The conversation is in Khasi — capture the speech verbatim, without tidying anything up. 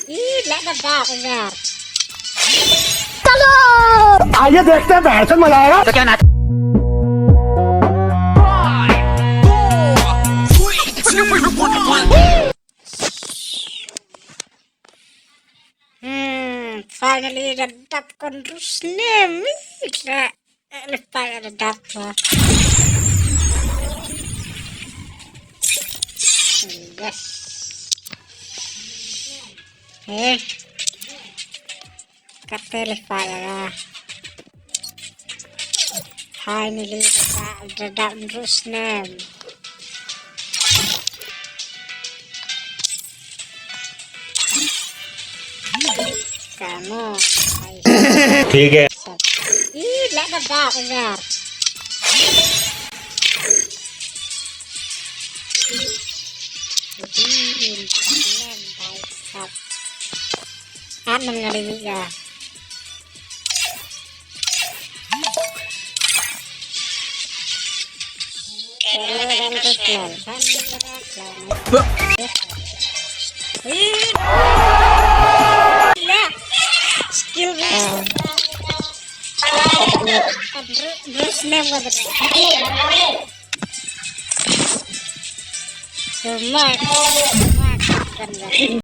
Ih, la da da ka gar. आइए देखते हैं, भैंस मजा आएगा। Hmm, finally da dap kon rusnem. Ih, la. Eh, lypa ïa da dap la. Yes. Eh. Kata lypa ïa da. Finally da dap rusnem. Come on. ठीक है। Ih, la da da ka gar. At nang ngali ya. Skill boost. Boost name. Cuma, cuma kan.